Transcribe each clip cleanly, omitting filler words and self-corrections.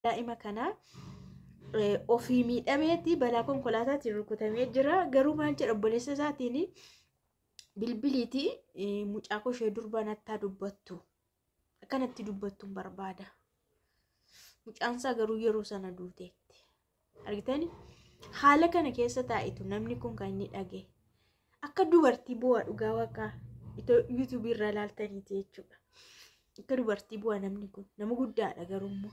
Daa'ima kanaa ofii miidhameeti balaa konkolaataatiin rukutamee jira. Garuu maal jedha obboleessa isaatiin bilbiliiti mucaa koo ishee durba nattaa dubbattu akkanatti dubbattu hin barbaada. Mucaan isaa garuu yeroo sana duuteetti. Argitani? Haala kana keessa taa'itu namni kun kan inni dhage. Akka dubartii bu'aa dhugaa waaqaa yuutuubii irraa ilaaltaniiti jechuudha. Akka dubartii bu'aa namni kun nama guddaadha garuu immoo.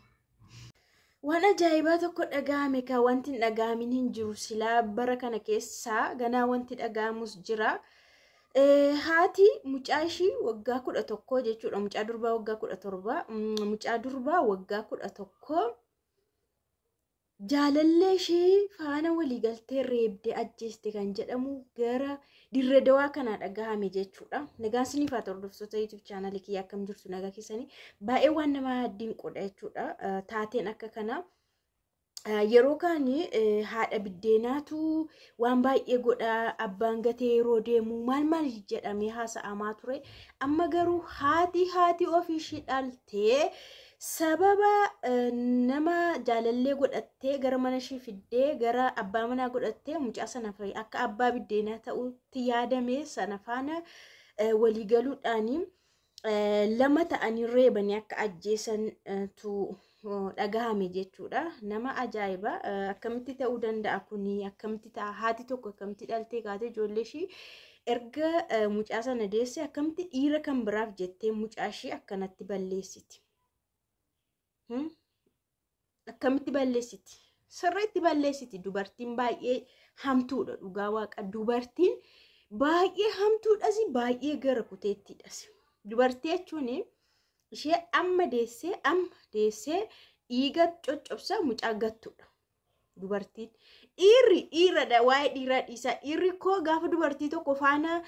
Waan ajaa'ibaa tokko dhaga'ame kaa wanti hin dhaga'amin hin jiru silaa bara kana keessaa ganaa wanti dhaga'amus jira. Haati mucaa ishii waggaa 11 jechuudha. Mucaa durbaa waggaa 17 mucaa durbaa waggaa 11 jaalallee ishee faana waliigaltee reebdee ajjeeste kan jedhamu gara dirree dawaa kanaa dhagahame jechuudha. Nagaan isiniif haa ta'u hordoftoota YouTube chaanalii kiyya, akkam jirtu? Nagaa keessanii? Baay'ee waan nama dinqudha jechuudha. Taateen akka kanaa yeroo kaan haadha biddeenaatu waan baay'ee godha, abbaan gatee yeroo deemu maal maal jedhamee haasa'amaa ture. Amma garuu haati ofii ishii dhaltee sababa nama jaalallee godhattee gara mana ishii fiddee gara abbaa manaa godhattee mucaa sana akka abbaa biddeenaa ta'utti yaadame sana faana waliigaluudhaan lama ta'anii reebanii akka ajjeesantu dhagahame jechuudha. Nama ajaa'iba! Akkamitti ta'uu danda'a kuni? Akkamitti ta'a? Haati tokko akkamitti dhaltee kaatee ijoollee ishii erga mucaa sana deesse akkamitti dhiira kan biraaf jettee mucaa ishii akkanatti balleessiti? Akkamitti balleessiti? Sirriitti balleessiti. Dubartiin baay'ee hamtuudha dhugaa waaqa. Dubartiin baay'ee hamtuudhas, baay'ee gara kuteettiidhas. Dubartii jechuun ishee amma deessee dhiiga coccobsa mucaa gattudha. Dubartiin dhiirri dhiiradha, waa'ee dhiiraa dhiisaa. Dhiirri koo gaafa dubartii tokko faana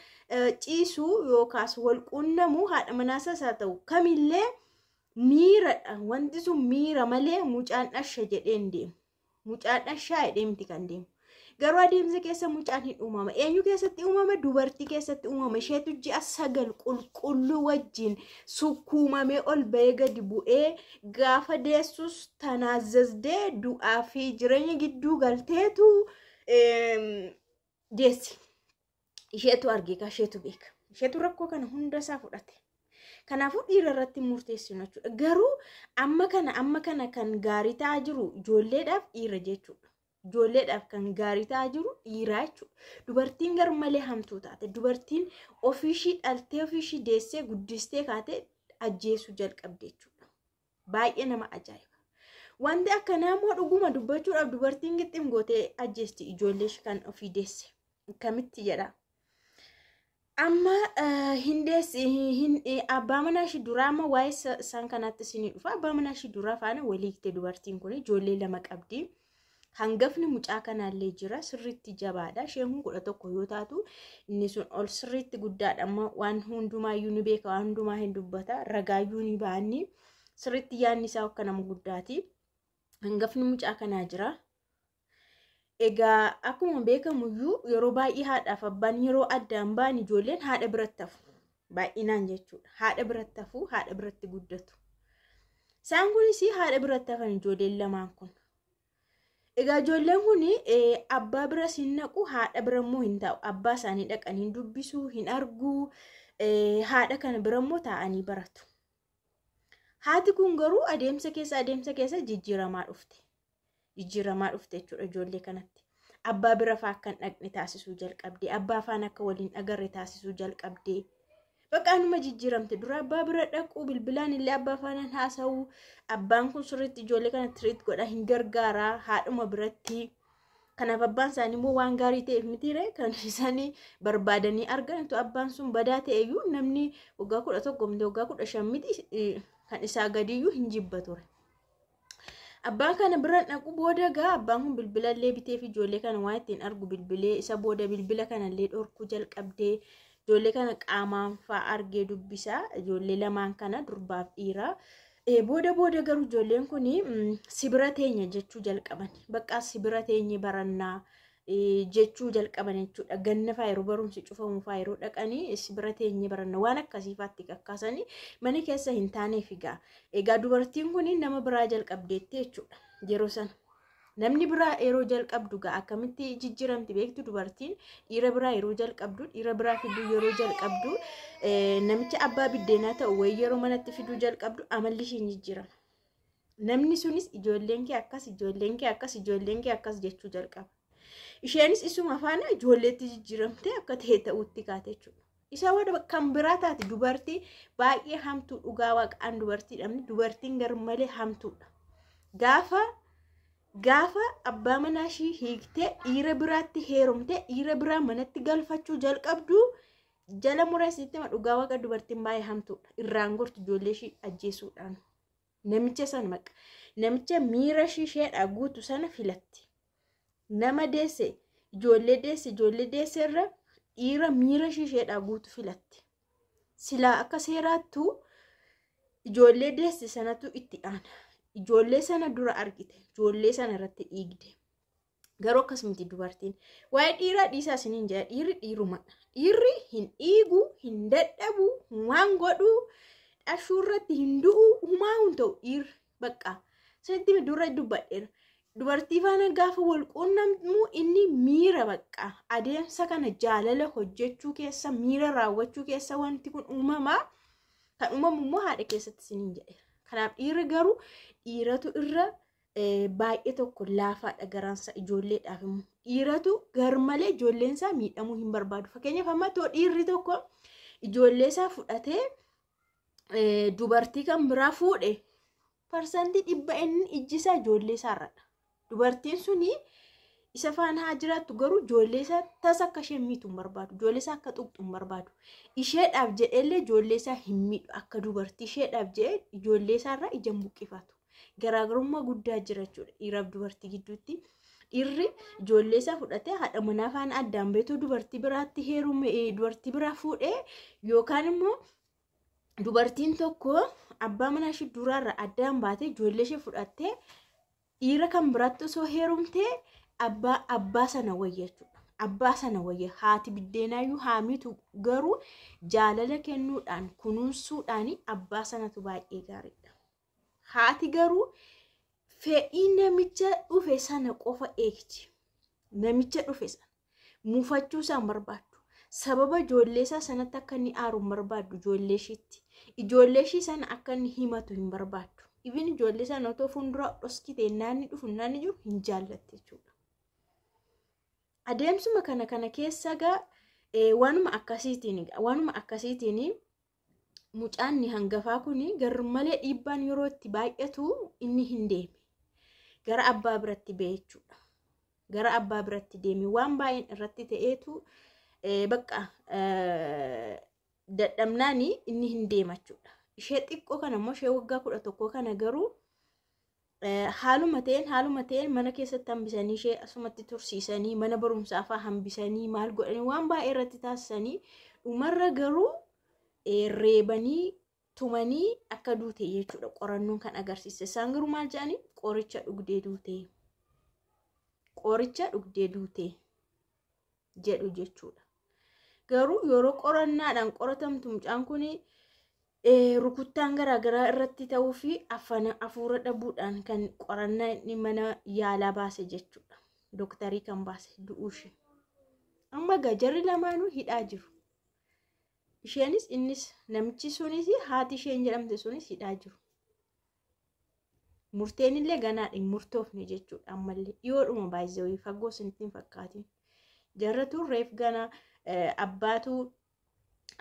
ciisu yookaas wal quunnamu, haadha manaasaas haa ta'u kamillee, miiradha. Wanti sun miira malee mucaan dhasha jedhee hin deemu. Mucaan dhashaa jedhee miti kan deemu. Garuu adeemsa keessa mucaan hin uumama. Eenyu keessatti uumama? Dubartii keessatti uumama. Isheetu ji'a 9 qulqulluu wajjin sukkuumamee ol ba'ee gadi bu'ee gaafa deessus tanaazazdee du'aa fi jireenya gidduu galteetu deessi. Isheetu argee isheetu beeka. Isheetu rakkoo kana hunda isaa fudhate. Kanaafuu dhiira irratti murteessinu jechuudha. Garuu amma kana kan gaarii ta'aa jiru ijoolleedhaaf dhiira jechuudha. Ijoolleedhaaf kan gaarii ta'aa jiru dhiiraa jechuudha. Dubartiin garmalee hamtuu taate, dubartiin ofiishii dhaltee, ofiishii deessee guddistee kaatee ajjeesuu jalqabde jechuudha. Baay'ee nama ajaa'iba. Wanti akkanaa immoo dhuguma dubbachuudhaaf dubartiin gixxim gootee ajjeesti ijoollee ishii kan ofii deesse. Akkamitti jedha? Amma hin deessi abbaa manaa ishii duraa, amma waa'ee isaan kanaatti isinii dhufa. Abbaa manaa ishii duraa faana waliigte dubartiin kun, ijoollee lama qabdi. Hangafni mucaa kanaallee jira, sirriitti jabaadha. Isheen kun 11 yoo taatu inni sun ol sirriitti guddaadha. Amma waan hundumaayyuu ni beeka, waan hundumaa hin dubbata, ragaayyuu ni ba'anni, sirriitti yaadni isaa akka nama guddaati. Hangafni mucaa kanaa jira. Egaa akkuma beekamuyyuu yeroo baay'ee haadhaaf abbaan yeroo addaan ba'an ijoolleen haadha biratti hafu. Baay'inaan jechuudha. Haadha biratti hafu, haadha biratti guddatu. Isaan kunis haadha biratti hafan ijoolleen lamaan kun. Egaa ijoolleen kun abbaa biras hin naqu, haadha bira immoo hin taa'u. Abbaa isaanii dhaqanii hin dubbisu, hin argu, haadha kana bira immoo taa'anii baratu. Haati kun garuu adeemsa keessa jijjiiramaa dhufte. Jijjiiramaa dhufte jechuudha ijoollee kanatti. Abbaa bira fa'aa akka hin dhaqne taasisuu jalqabde. Abbaa faana akka waliin agarre taasisuu jalqabde. Bakka anuma jijjiiramte. Dura abbaa bira dhaqu, bilbilaan illee abbaa faanaan haasa'u. Abbaan kun sirriitti ijoollee kana treat godha, hin gargaara haadhuma biratti. Kanaaf abbaan isaanii immoo waan gaarii ta'eef mitiire kan isaanii barbaadanii argan? Abbaan sun badaa ta'eyyuu namni waggaa 11 miti, waggaa 15 miti, kan isaa gadiyyuu hin jibba ture. Abbaan kana bira dhaqu booda gaa abbaan kun bilbilallee biteef, ijoollee kana waan ittiin argu bilbilee, isa booda bilbila kanallee dhorkuu jalqabdee, ijoollee kana qaamaan fa'aa argee dubbisaa, ijoollee lamaan kana, durbaaf dhiiraa. Booda booda garuu ijoolleen kun sibira teenya jechuu jalqaban. Bakka sibira teenye barannaa jechuu jalqaban jechuudha. Ganna fa'aa yeroo barumsi cufamu fa'aa yeroo dhaqanii bira teenyee baranna waan akkasii fa'aatti kakkaasanii mana keessa hin taaneef egaa. Egaa dubartiin kun nama biraa jalqabdeetti jechuudha yeroo sana. Namni biraa yeroo jalqabdu gaa akkamitti jijjiiramti beektu? Dubartiin dhiira biraa yeroo jalqabdu, dhiira biraa fiduu yeroo jalqabdu, namicha abbaa biddeenaa ta'u wayii yeroo manatti fiduu jalqabdu amalli isheen jijjiirama. Namni sunis ijoolleen kee akkas, ijoolleen kee akkas, ijoolleen kee akkas jechuu jalqaba. Isheenis isuma faana ijoolleetti jijjiiramtee akka ta'e ta'utti kaate jechuudha. Isa booda kan biraa taate. Dubartii baay'ee hamtuu, dhugaa waaqaan dubartii dhabne, dubartiin garmalee hamtuudha. Gaafa abbaa manaa ishii hiiktee dhiira biraatti heerumtee dhiira biraa manatti galfachuu jalqabdu, jala muraasitti dhugaa waaqa dubartiin baay'ee hamtuudha. Irraan gortu ijoollee ishii ajjeesuudhaan. Namicha sana maqa. Namicha miira ishii isheedhaa guutu sana filatti. Nama deesse, ijoollee deesse, ijoollee deesse irra dhiira miira ishii isheedhaa guutu filatti. Silaa akka seeraattu ijoollee deesse sanatu itti aana. Ijoollee sana dura argite, ijoollee sana irratti dhiigde. Garuu akkasumti dubartiin. Waa'ee dhiiraa dhiisaa isiniin jedha, dhiirri dhiirumadha. Dhiirri hin dhiigu, hin dadhabu, waan godhu, dhashuu irratti hin du'u, humaa hin ta'u dhiirri bakka. Isinitti dura dubbadheera. Dubartii faana gaafa wal quunnamu inni miira bakka adeemsa kana jaalala hojjechuu keessa, miira raawwachuu keessa wanti kun uumamaa. Kan uumamu immoo haadha keessatti isiniin jedheera. Kanaaf dhiirri garuu dhiiratu irra baay'ee tokko laafaadha garaansa ijoolleedhaaf immoo. Dhiiratu garmalee ijoolleen isaa miidhamuu hin barbaadu. Fakkeenyaaf amma too dhiirri tokko ijoollee isaa fudhatee dubartii kan biraa fuudhe, 100% inni ijji isaa ijoollee isaarradha. Dubartiin suni isa faana haa jiraattu, garuu ijoollee isaa tasa akka isheen miitu hin barbaadu. Ijoollee isaa akka tuqxu hin barbaadu. Isheedhaaf jedheellee ijoollee isaa hin miidhu. Akka dubartii isheedhaaf jedhee ijoollee isaarraa ija hin buqqifatu. Garaagarummaa guddaa jira jechuudha dhiiraaf dubartii gidduutti. Dhiirri ijoollee isaa fudhatee haadha manaa faana addaan beetoo dubartii biraatti heerume, dubartii biraa fuudhee, yookaan immoo dubartiin tokko abbaa manaa ishee duraarra addaan baatee ijoollee ishee fudhattee dhiira kan biraatti osoo heerumtee abbaa sana wayya jechuudha. Abbaa sana wayya, haati biddeenaayyuu haamitu garuu jaalala kennuudhaan kunuunsuudhaan abbaa sanatu baay'ee gaariidha. Haati garuu fedhii namicha dhufe sana qofa eegdi. Namicha dhufe sana muufachuu isaan barbaaddu. Sababa ijoollee isaa sanatti akka inni aaru hin barbaaddu ijoollee ishiitti. Ijoollee ishii sana akka inni himatu hin barbaaddu. Ibin ijoollee sana otoo fuuldura dhoskite naanni dhufu naanni jiru hin jaallatte jechuudha. Adeemsuma kana keessa gaa waanuma akkasiitiin mucaan hangafaa kun garmalee dhiibbaan yeroo itti baay'atu inni hin deeme. Gara abbaa biratti ba'e jechuudha. Gara abbaa biratti deeme, waan baay'een irratti ta'eetu bakka dadhabnaan inni hin deema jechuudha. Ishee xiqqoo kana immoo, ishee waggaa 11 kana garuu haaluma ta'een mana keessatti hambisanii, ishee asumatti tursiisanii, mana barumsaa fa'aa hambisanii, maal godhanii, waan baay'ee irratti taasisanii, dhumarra garuu reebanii tumanii akka duute jechuudha qorannoon kan agarsiise. Isaan garuu maal jedhanii? Qoricha dhugdee duute. Qoricha dhugdee duute jedhu jechuudha. Garuu yeroo qorannaadhaan qoratamtu mucaan kun rukuttaan garaagaraa irratti ta'uu fi afaan hafuura dhabuudhaan kan qorannaa inni mana yaalaa baase jechuudha. Dooktarii kan baase du'uushi. Amma egaa jarri lamaanuu hidhaa jiru. Isheenis innis, namichi sunis, haati isheen jedhamte sunis hidhaa jiru. Murteen illee ganaadha, hin murtoofne jechuudha ammallee. Dhiyoodhuma baay'ee, fagoo isinitti hin fakkaatin. Jarratu reef gana abbaatu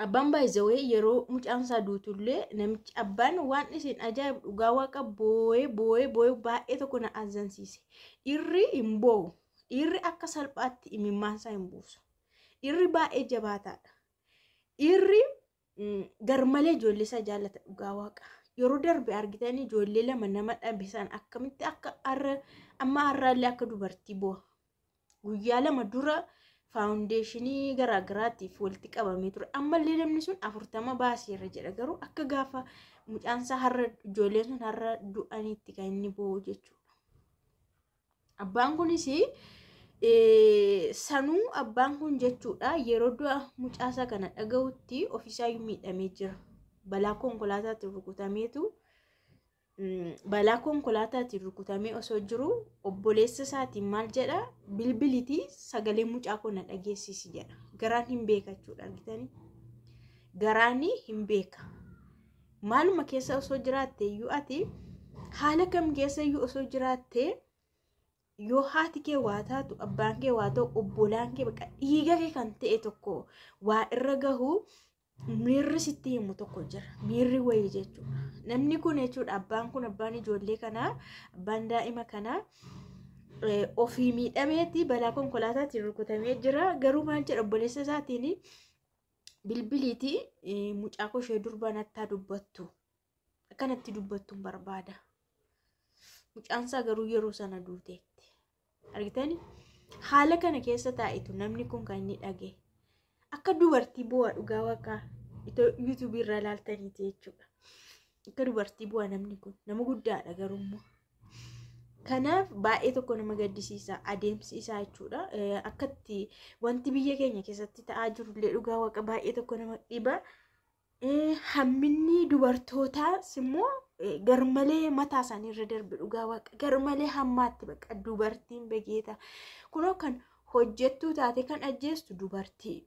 abbaan baay'ee yeroo mucaan isaa duutullee namichi abbaan waan isin ajaa'ibu, dhugaa waaqa, boo'ee boo'ee boo'ee baay'ee tokko na azzansiise. Dhiirri hin boo'u. Dhiirri akka salphaatti imimmaansaa hin buusu. Dhiirri baay'ee jabaataadha. Dhiirri garmalee ijoollee isaa jaallata, dhugaa waaqa. Yeroo darbe argitanii ijoollee lama nama dhabe san akkamitti akka har'a amma har'aallee akka dubartii boo'a. Guyyaa 2 dura foundationii garaagaraatiif walitti qabamee ture. Ammallee namni sun 40 baaseera jedha, garuu akka gaafa mucaansaa har'a ijoolleen sun har'a du'aniitti kan inni boo'u jechuudha. Abbaan kunis Sanuu abbaan kun jechuudha yeroo du'a mucaasaa kana dhaga'utti ofiisaayyuu miidhamee jira. Balaa konkolaataatiin rukutameetu balaa konkolaataatiin rukutamee osoo jiru obboleessa isaatiin maal jedha, bilbilitii sagalee mucaa koo na dhageessisi jedha. Garaan hin beeka jechuudha, argitanii? Garaan hin beeka. Maaluma keessa osoo jiraatte iyyuu, ati haala kam keessa iyyuu osoo jiraatte, yoo haati kee waa taatu, abbaan kee waa ta'u, obbolaan kee, bakka dhiiga kee kan ta'e tokko waa irra gahu, miirri sitti himu tokko jira. Miirri wayii jechuudha. Namni kun jechuudha, abbaan kun, abbaan ijoollee kanaa, abbaan daa'ima kanaa ofii miidhameeti balaa konkolaataatiin rukutamee jira. Garuu maal jedha obboleessa isaatiin? Bilbiliitii mucaa koo ishee durba nattaa dubbattu, akkanatti dubbattuun barbaada. Mucaansaa garuu yeroo sana duuteetti. Argitanii? Haala kana keessa taa'etu namni kun kan inni dhagaye. Akka dubartii bu'aa, dhugaa waaqaa, yuutuubii irraa ilaaltaniiti jechuudha. Akka dubartii bu'aa namni kun, nama guddaadha garuu immoo. Kanaaf baay'ee tokko nama gaddisiisa adeemsi isaa jechuudha. Akkatti wanti biyya keenya keessatti ta'aa jirullee, dhugaa waaqa, baay'ee tokko nama dhiba. Hamminni dubartootaas immoo garmalee mataa isaanii irra darbe, dhugaa waaqa, garmalee hammaatti bakka dubartiin begeeta. Kunoo kan hojjettuu taate kan ajjeestu dubartii.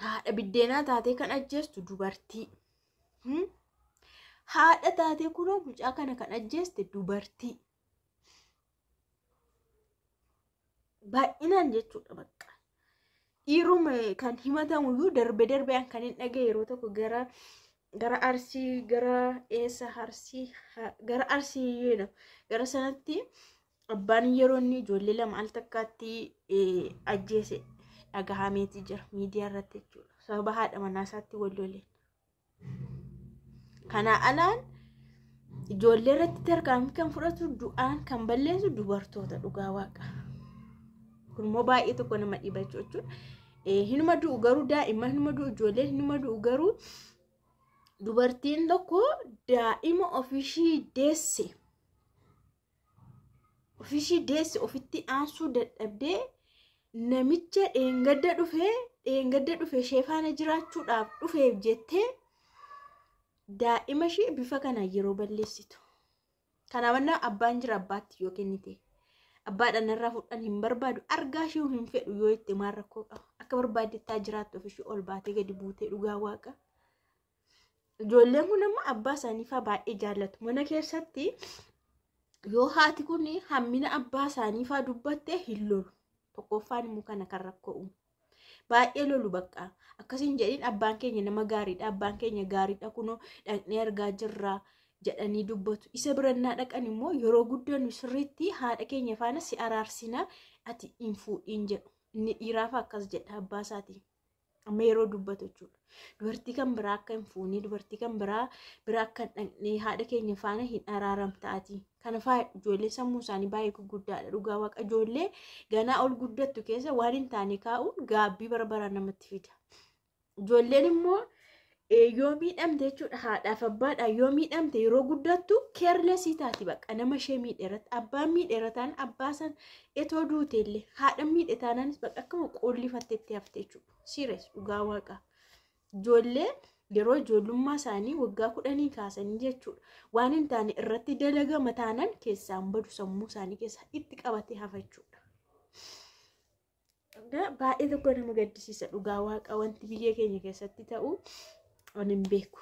Haadha biddeenaa taatee kan ajjeestu dubartii. Haadha taatee kunoo mucaa kana kan ajjeeste dubartii. Baay'inaan jechuudha bakka. Dhiiruma kan himatamu iyyuu darbe darbee kan hin dhagaye yeroo tokko gara Arsii, gara eessa, Arsii, gara Arsii gara sanatti abbaan yeroo inni ijoollee lama al takkaatti ajjeese dhagahameeti jira miidiyaa irratti jechuudha. Sababa haadha manaa isaatti wal loleen. Kanaa alaan ijoollee irratti tarkaanfii kan fudhatu, du'aan kan balleessu dubartoota, dhugaa waaqa. Kun immoo baay'ee tokko nama dhiba jechuudha. Hinuma du'u garuu daa'imman, hinuma du'u ijoolleen, hinuma du'u garuu dubartiin tokko daa'ima ofiishii deesse, ofiishii deesse ofitti aansuu dadhabdee, namicha dheengadda dhufee, dheengadda dhufe ishee faana jiraachuudhaaf dhufeef jettee daa'ima ishee bifa kanaan yeroo balleessitu. Kanaaf abbaan jira abbaatti yoo kennite. Abbaadhaan irraa fudhan hin barbaadu, argaa ishee hin fedhu yoo itti, maal rakkoo qaba? Akka barbaadettaa jiraattu ofishee ol baatee gadi buutee, dhugaa waaqa. Ijoolleen kun amma abbaa isaanii fa'aa baay'ee jaallatu. Mana keessatti yoo haati kun hammina abbaa isaanii fa'aa dubbatte hin lolu. Tokkoffaan immoo kana kan rakkoo uumu. Baay'ee lolu bakka. Akkasiin jedhiin, abbaan keenya nama gaariidha, abbaan keenya gaariidha, kunoo dhaqnee argaa jirra jedhanii dubbatu. Isa birannaa dhaqan immoo yeroo guddannu sirriitti haadha keenya faana si araarsina, ati hin fuudhiin jedhu. Inni dhiiraaf akkas jedha abbaa isaatiin. Amma yeroo dubbatu jechuudha. Dubartii kan biraa akka hin fuunee, dubartii kan biraa bira akka hin dhaqnee, haadha keenya faana hin araaramtaati. Kana fa'aa ijoollee sammuu isaanii baay'ee gurguddaadha. Dhugaa waaqa, ijoollee ganaa ol guddattu keessa waan hin taane kaa'uun gaabbii bara baraan namatti fida. Ijoolleen immoo yoo miidhamte jechuudha, haadhaaf abbaadhaan yoo miidhamte, yeroo guddattu careless taati bakka nama ishee miidhe irratti. Abbaan miidhe irra taanaan abbaa san etoo duute illee, haadha miidhe taanaanis bakka akkuma qoollifatteetti hafte jechuudha. Serious, dhugaa waaqa. Ijoollee yeroo ijoollummaa isaanii waggaa 10 kaasanii jechuudha waan hin taane irratti dalagama taanaan keessaan badu, sammuu isaanii keessa itti qabatee hafa jechuudha. Baay'ee tokko nama gaddisiisa, dhugaa waaqa, wanti biyya keenya keessatti ta'u ani hin beeku.